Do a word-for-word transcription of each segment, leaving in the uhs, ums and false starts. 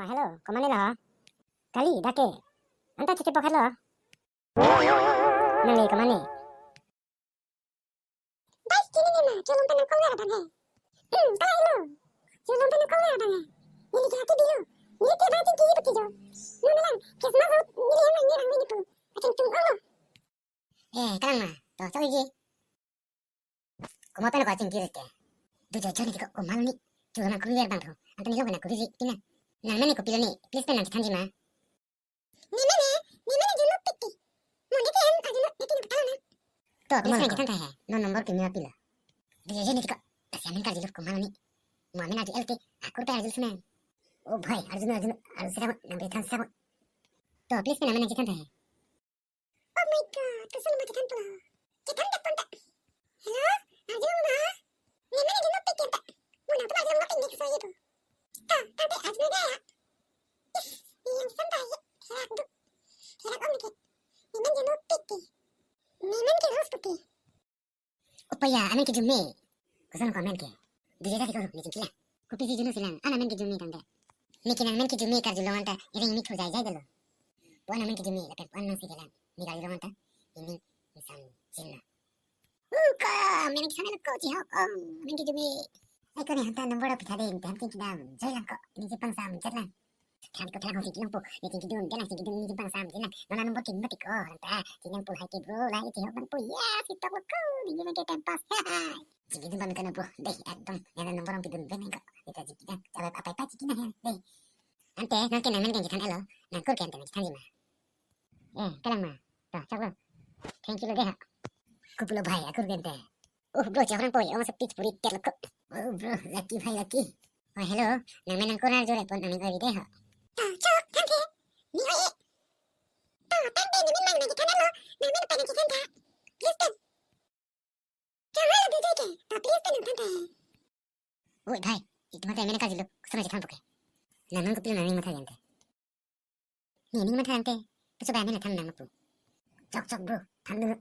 Hello, komatne lo? Kali, dak ke. Anta chiti pocket lo. Nangli komatne? Guys, kini ni ma, chulum pen nangkong ler abang he. Hmm, ta ilo. Chulum pen nangkong ler abang he. Neli ke hati bilo. Neli ke bang chingki pati jo. Nuna lang, Christmas ahut neli hem nangni rang neli pu. Aching tung olo. Eh, kalang ma, to chok iji. Komat pen ko chingki rite. Dujojo ne tiko komat ni. Chulum nangkong ler abang tho. Anta neli lo nangkuri ji, pina. Nangmen ni kopilo ni, please pen nangchethanji ma. Nemen he, nemen ajuno piti. Mo neke hem ajuno neke na patalo na. To, please nangchethan tha he. Non number kimi ma pilo? Dujojo ne tiko. Lasi amen karjulo komat ni. Mo amen arju elte, akur pen arjulo sina. O bhai, arjuno, arjuno, arju sira mo, nangpethan sira mo. To, please pen amen nangchethan tha he. Oh my God, koson ma chethan pulo. Chethan dak pon ta. Hello, arjuno ma? Nemen ajuno piti ta. Mo nangtum arjuno piti ke soye tu. Ta, ta te arjuno gaya. Is, yang sam ta ye, herak du. Herak om ke. Nemen ajuno piti. Nemen ke Rose puti. Upaya, amen ke Jume. Koson ko amen ke? Dije ta tiko, ne chingki lang. Kopisi juno si lang, an amen ke Jume tangte. Neke nangmen ke Jume karjulong anta, iring mi thu jai jai dolo. Pu an amen ke Jume, lapen pu an nang si ke lang. Ne karjulong anta, ining, ingsam, jinlo. Uh, ko, amen ke sana ko, chihok, om, amen ke Jume. Ai ko ne hanta number pitha ding, tam ting kidam, jai lang ko, ne chepang sam, chat lang. Than ko than ho chingki longpo, ne chingki dun, jalang chingki dun, ne chingki bang sam, jalang. Nona number kimi ma tiko, anta, chingki nangpo hai ke bro, lai chihok bang po, yes, itok lo ko, ne chingki ke time pass, ha, ha. Chingki dun bang kana bro, dei, ekdom, nona number ong pidun ben ko, ita chingki dun, chabai apai pai chingki na hen, dei. Ante, nang ke nangmen ke chingki than alo, nangkur ke ante nangchethanji ma. Eh, kalang ma, to, chok lo. Thank you lo dei ha. Kopilo bhai, akur ke ante. Oh, bro, chok rang po, ong sepi puri tel ko. Oh, bro, lucky bhai, lucky. Oh, hello. Nangmen nangkur arju le pon nangmen ori dei ho. To, chok, thank you. Ni oi. To, thank you, nemen nangchethan alo. Nangmen pen nangchethan tha. Please pen. Chok, hello, dei dei ke. To, please pen nangthan tha. Oi, bhai. Itum ante amen karjulo. Koson nangchethan po ke? Nang nang kopilo nangning matha ante. Ne ning matha ante, puso ba amen than nang pu. Chok chok bro, than dun.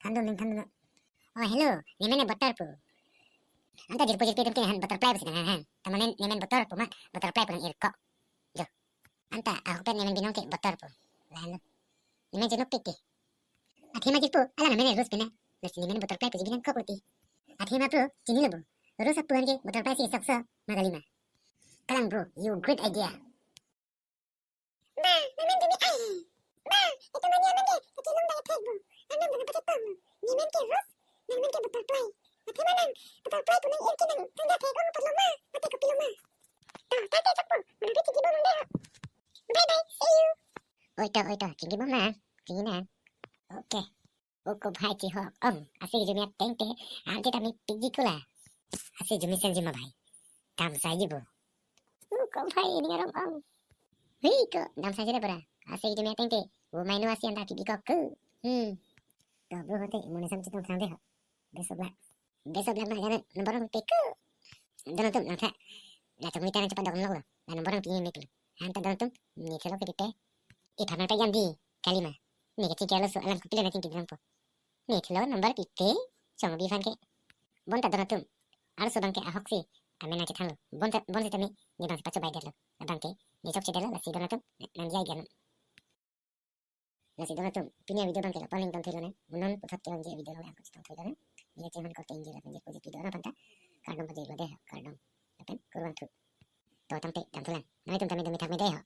Than dun, ning than dun. Oh, hello, nemen ke Butter pu. Anta jirpo jirpi atum ke han butterfly pusi nang han. Tama nemen Butter pu ma, butterfly pu nang ir ko. Jo. Anta ahok pen nemen binong ke Butter pu. Lahenlo. Nemen ajuno piti. Athema jirpo, alang amen Rose pina. Lasi nemen butterfly pusi binong kok lo ti. Athema bro, chinilo bro. Rose apu an ke butterfly si sok so, ma kali ma. Kalang bro, you great idea. Ba, nemen Jume ai. Ba, itum ani amen ke, kachelong dai thek bu. Anam dana pache pam. Nemen ke Rose, nangmen ke butterfly. Athema nang, butterfly pu nang ir ke nang, tangga thek ong patlo ma, mate kopilo ma. To, ta te chokpo, mari chingki bom dei ho. Bye bye, see you. Oi to, oi to, chingki bom nang, chingki nang. Okay. O ko bhai chihok, ong, ase Jume ateng te, ante tame piji kula. Ase Jume senji ma bhai. Dam saiji bo. O ko bhai, ini arong ong. Hui ko, dam saiji le pura. Ase Jume ateng te, o mainu ase anta pibi kok ke. Hmm. To bro hote, imun esam chetong thang dei ho. Best of luck. Best of luck ma jana, number ong pe ke. Don atum nang tha. La chongmi ta nang chepadok lok lo. La number ong pini mek lo. Anta don atum, ne thelo ke pite. Iphan nang ta jam di, kali ma. Ne kachingki arloso alam kopilo nangchingki dun po. Ne thelo number pite, chong bi aphan ke. Bonta don atum. Arloso abang ke ahok si, amen nangchethan lo. Bonta, bonsi tame, ne abang si pachobai detlo. Abang ke, ne chokche detlo, lasi don atum, nang jai gyan. Lasi don atum, pini avideo abang ke la paling don thelo ne, non puthot ke abang ke video lo yang kuchitong thelo ne. Ne chinghon korte ingjir lapen jirpo jirpi do-an aphanta, kardom pajirlo dei, kardom. Lapen kurvangthu. To tangte, dam thulang. Nangtum tame dam thak me dei ho.